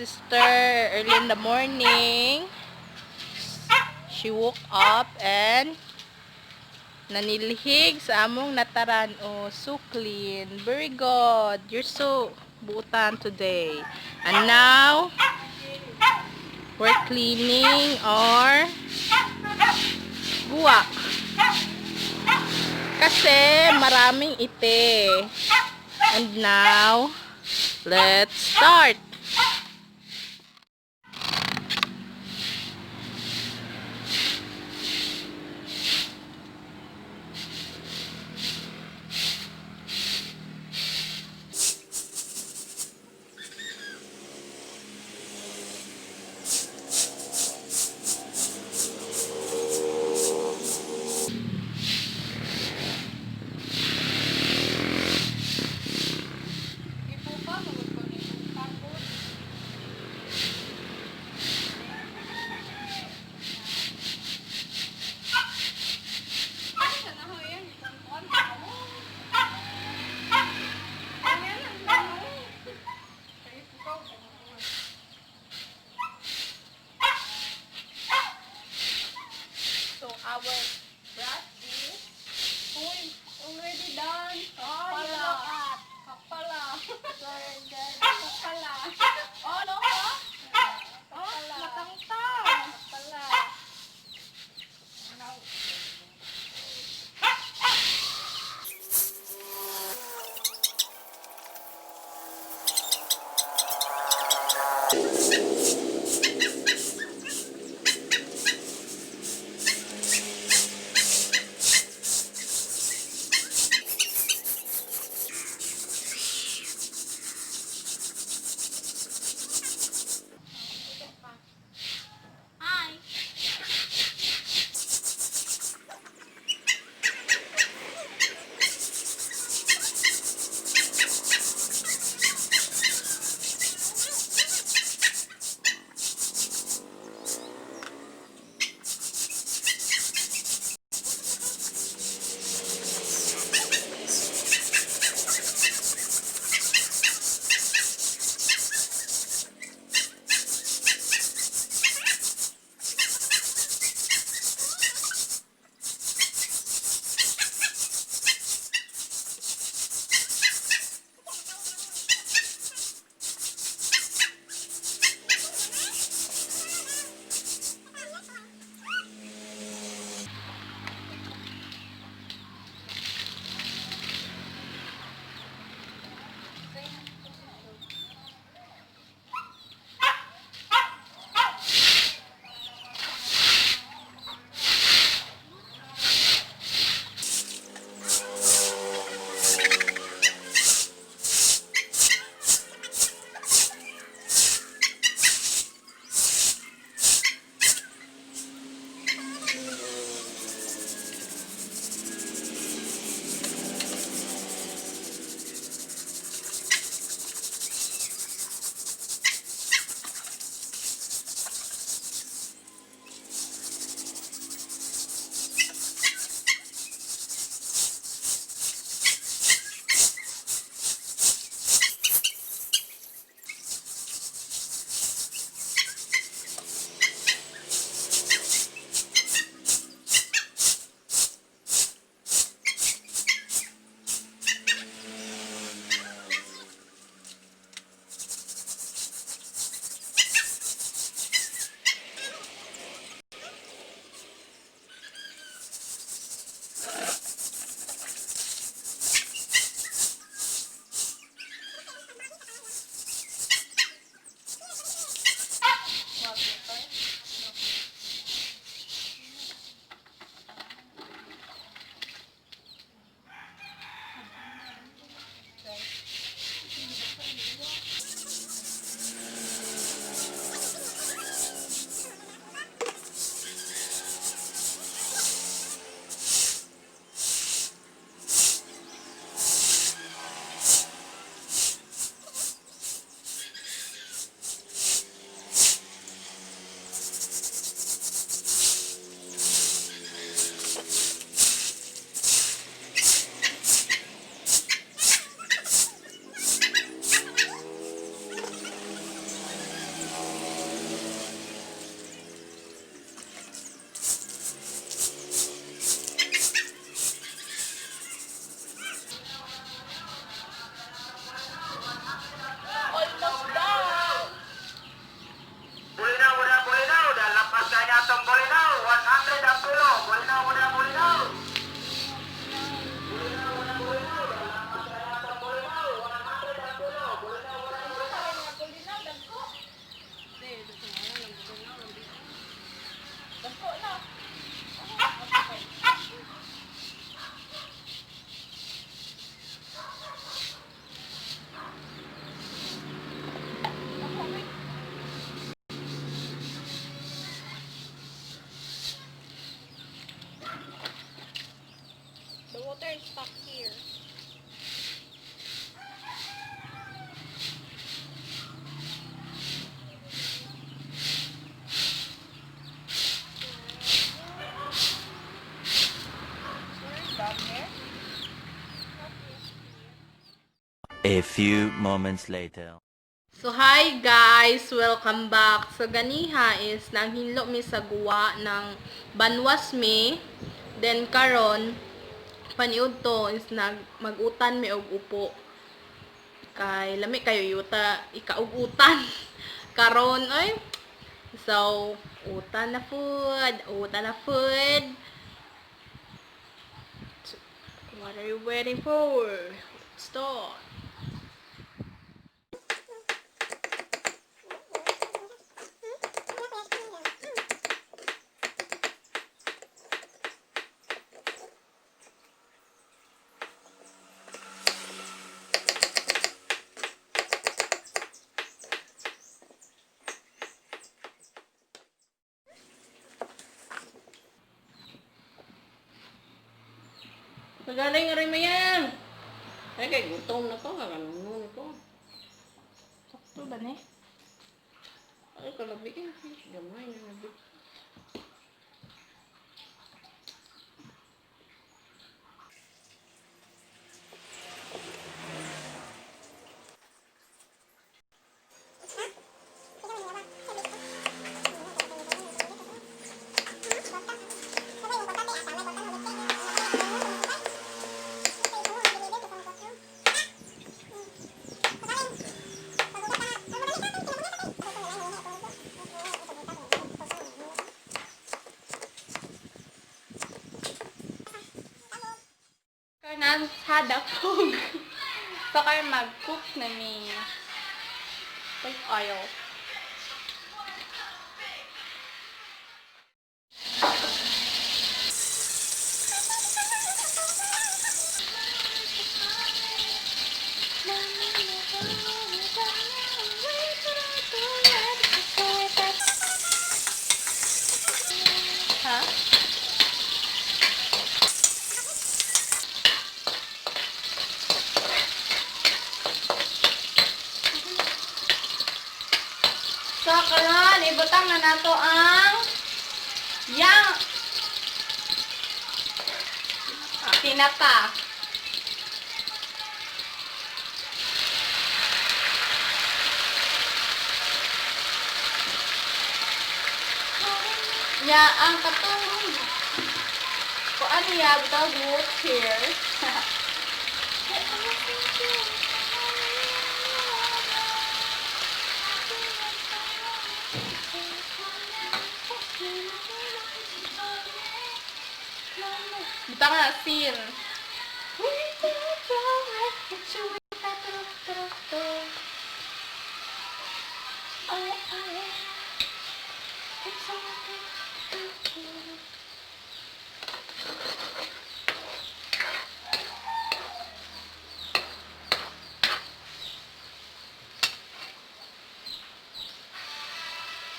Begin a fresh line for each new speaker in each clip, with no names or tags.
sister, early in the morning, she woke up and nanilhig sa among nataran. Oh, so clean. Very good. You're so buutan today. And now, we're cleaning our guwa. Kasi maraming ite. And now, let's start.
A few moments later.
So hi guys, welcome back. So ganiha is nanghinlo mi sa guwa ng banwas mi. Then karon paniud to is nag magutan mi og upo. Kay lami kayo yuta ikaug-utan. Karon oy. So utan na food, utan na food. So, what are you waiting for? Let's start.
Magaling nga rin mo yan. Ay, kay gutom na to. Kaganon ko.
Sakto ba ni?
Ay, kalabi eh. Gamay na labi.
Kanan sa dapog. So karon mag-cook na mi with oil. Ha? So karon ibutang na nato ang yang tinapa. Ya ang katong kuan niya butang water. Butang na asin.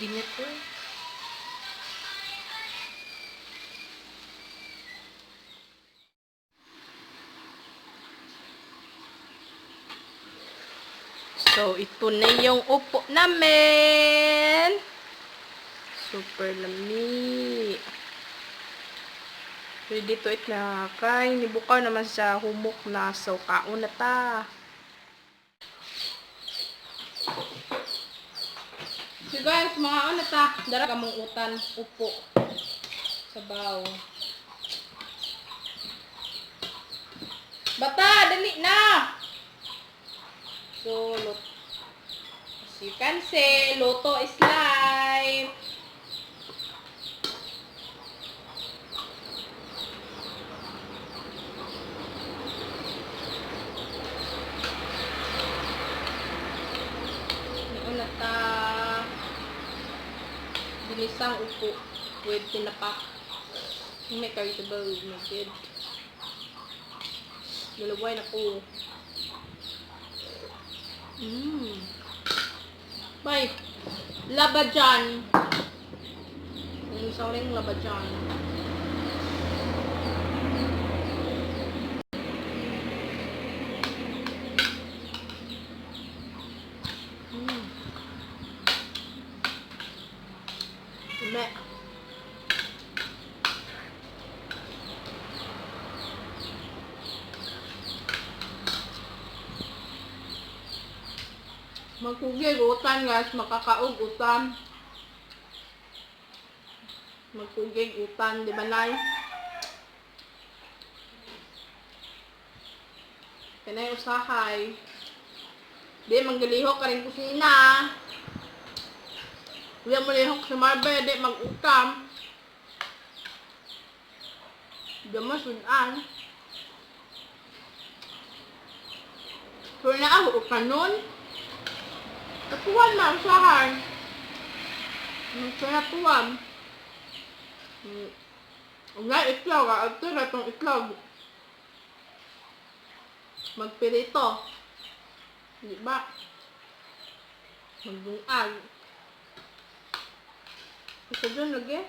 Init ko. So, ito na yung upo namin. Super lami. Ready to eat na. Kay, nibukaw naman sa humok na. So, kaon na ta. So guys, mga ano ta, dara kamong utan, upo. Sabaw. Bata, dali na! So, as you can see, luto is life. Niuna ta ginisang upo with tinapa. May vegetable na good. Nalaway na ko. Bye. Labajan. Yung sorry yung labajan. Me. Magkugig utan guys, makakaog utan. Magkugig utan, di ba Nay? Kanay usahay. Di manggilihok ka rin kusina. Di mo lihok si Marbe, di mag-ukam. Di mo sudan. Pero na ako ukanon. Kapuan na usahay. Kaya Nga itlog, ito na itong itlog. Magpirito. Di ba? Magbungag. Isa dyan lagi.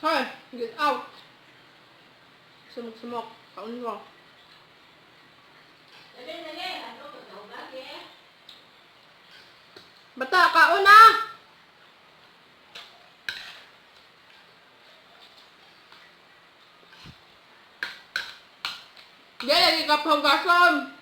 Hoy, get out. Sumok-sumok. Kaon ko.
Dali, dali. Ano ko tawag eh?
Bata, kaon na! Di, lagi ka panggason.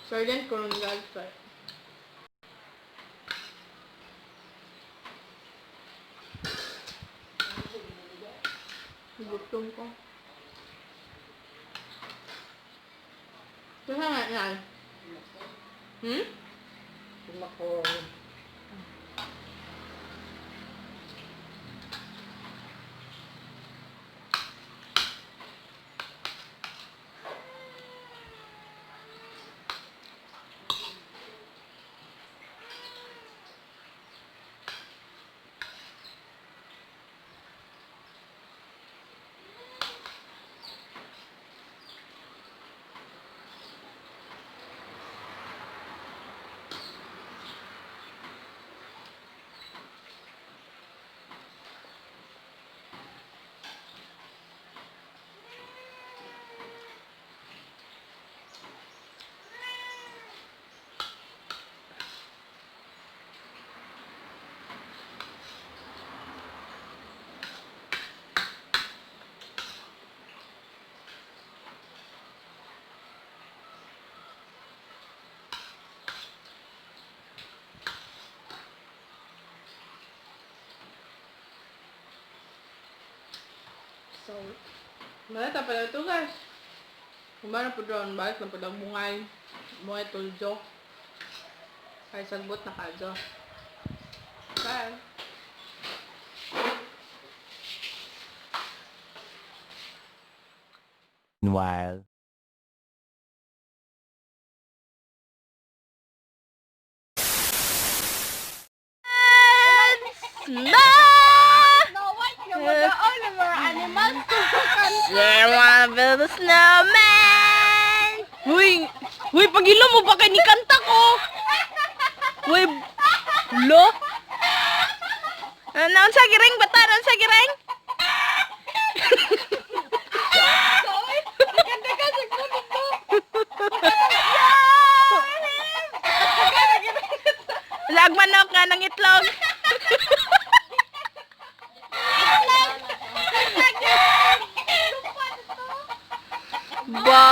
Silent ko rin guys. Sir. Gutom ko. Kasi nga yan. Hmm?
Sumakor.
So, malata pala ito guys. Kumano po doon, balik na po daw bungay. Bungay tuljo. Ay, sagbot na kadyo. Bye!
Meanwhile.
No!
No white nga magaon ng mga animals.
I wanna build a snowman! Uy! Uy, pagilo mo ba kay ni kanta ko? Uy, lo? Naon sa giring bata? Naon sa giring?
Ganda ka sa kulit ko.
Lagmanok nga ng itlog. Ba?